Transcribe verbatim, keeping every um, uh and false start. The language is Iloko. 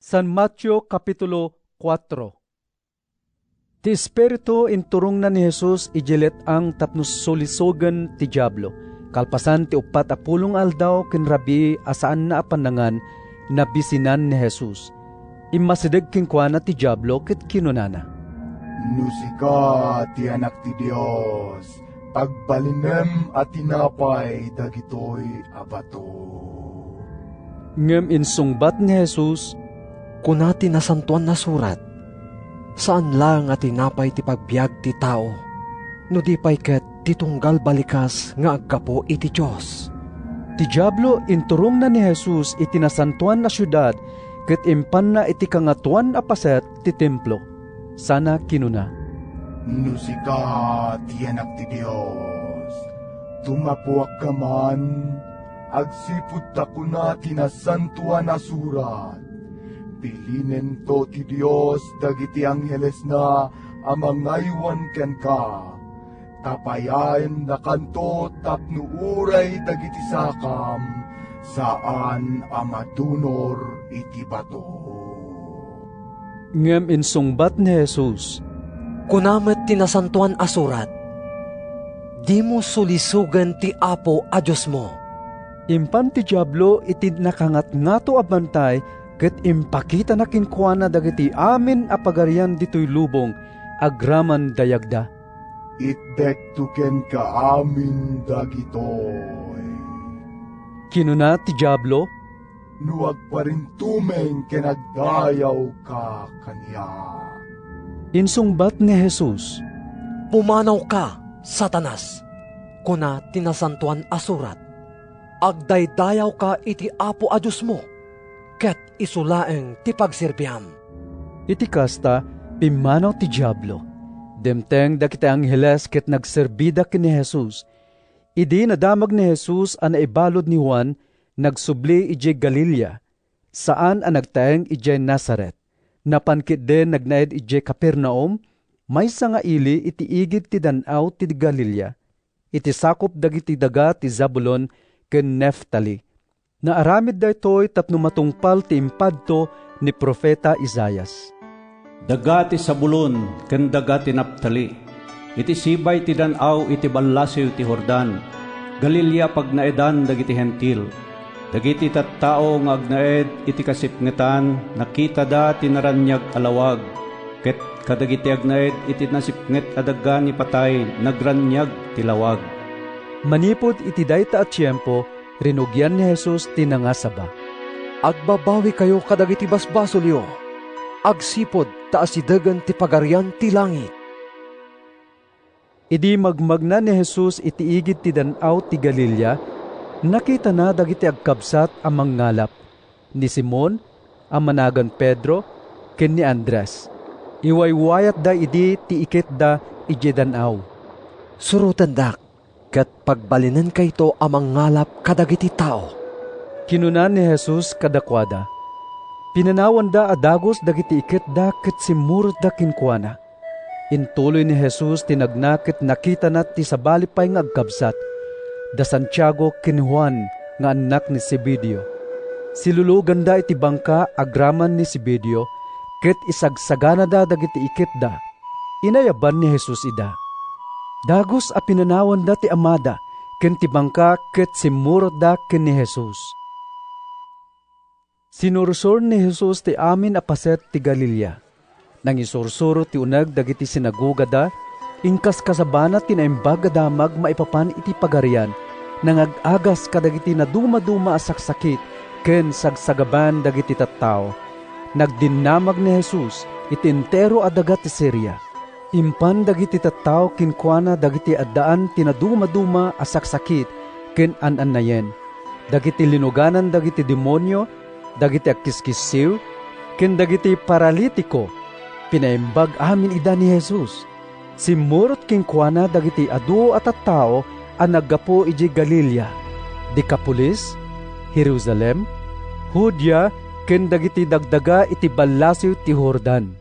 San Mateo, Kapitulo kuatro. Ti Espiritu inturongna ni Jesus idiay let-ang tapno sulisogen ti Diablo. Kalpasan ti uppat a pulo nga aldaw ken rabii a saanna a pannangan, nabisinan ni Jesus. Immasideg kenkuana ti Diablo ket kinunana, "No sika ti Anak ti Dios, pagbalinem a tinapay dagitoy a bato." Ngem insungbat ni Jesus, "Kuna ti Nasantoan a Surat, 'Saan laeng a tinapay ti pagbiag ti tao, no di pay ket ti tunggal balikas nga aggapu iti Dios.'" Ti Diablo inturongna ni Jesus iti nasantoan a siudad ket impanna iti Kangatoan a Paset ti Templo, sana kinuna, "No sika ti Anak ti Dios, tumapuakka man, agsipud ta kuna ti Nasantoan a Surat, 'Bilinento ti Dios dagiti anghelesna a mangaywan kenka, ta payaendakanto tapno uray dagiti sakam saan a madunor iti bato." Ngem insungbat ni Jesus, "Kuna met ti Nasantoan a Surat, 'Dimo sulisogen ti Apo a Diosmo.'" Impan ti Diablo iti nakangatngato a bantay ket impakitana kenkuana dagiti amin a pagarian ditoy lubong agraman dayagda. "Itdekto kenka amin dagitoy," kinuna ti Diablo, "no agparintumeng ken agdayawka kaniak." Insungbat ni Jesus, "Pumanawka, Satanas! Kuna ti Nasantoan a Surat, 'Agdaydayawka iti Apo a Diosmo, ket isu laeng ti pagserbiam.'" Iti kasta, pimmanaw ti Diablo. Dimteng dagiti angheles ket nagserbida ken ni Jesus. Idi nadamag ni Jesus a naibalud ni Juan, nagsubli idiay Galilea, saan a nagtaeng idiay Nazaret. Napan ketdi nagnaed idiay Capernaum, maysa nga ili iti igid ti dan-aw ti Galilea, iti sakup dagiti daga ti Zabulon ken Neftali. Naaramid daytoy tapno matungpal ti impadto ni profeta Isaias. Daga ti Zabulon ken daga ti Naftali, iti sibay ti dan-aw iti ballasiw ti Jordan, Galilea a pagnaedan dagiti Hentil. Dagiti tattao nga agnaed iti kasipngetan, nakitada ti naraniag a lawag, ket kadagiti agnaed iti nasipnget a daga ni patay, nagraniag ti lawag. Manipud iti dayta a tiempo, rinugian ni Jesus ti nangasaba, "Agbabawikayo kadagiti basbasolyo, agsipud ta asidegen ti Pagarian ti langit." Idi magmagna ni Jesus iti igid ti dan-aw ti Galilea, nakitana dagiti agkabsat a mangngalap, ni Simon a managan Pedro ken ni Andres. Iwaywayatda idi ti iketda idiay dan-aw. "Surotendak, ket pagbalinenkayo a mangngalap kadagiti tao," kinuna ni Jesus kadakuada. Pinanawanda a dagus dagiti iketda ket simmurotda kenkuana. Intuloy ni Jesus ti nagna ket nakitana ti sabali pay nga agkabsat, da Santiago ken Juan nga annak ni Zebedeo. Siluloganda iti bangka agraman ni Zebedeo ket isagsaganada dagiti iketda. Inayaban ni Jesus ida. Dagus a pinanawanda ti amada ken ti bangka ket simmurotda ken ni Jesus. Sinursor ni Jesus ti amin a paset ti Galilea. Nangisursuro ti uneg dagiti sinagogada, inkaskasabana ti Naimbag a Damag maipapan iti Pagarian, nangag-agas kadagiti nadumaduma a saksakit ken sagsagabaen dagiti tattao. Nagdinnamag ni Jesus iti entero a daga ti Siria. Impan dagiti tattao kenkuana dagiti addaan ti nadumaduma a saksakit ken an-annayen, dagiti linuganan dagiti demonio, dagiti agkiskissiw, ken dagiti paralitiko. Pinaimbag amin ida ni Jesus. Simmurot kenkuana dagiti adu a tattao a naggapu idiay Galilea, Decapolis, Jerusalem, Judea, ken dagiti dagdaga iti ballasiw ti Jordan.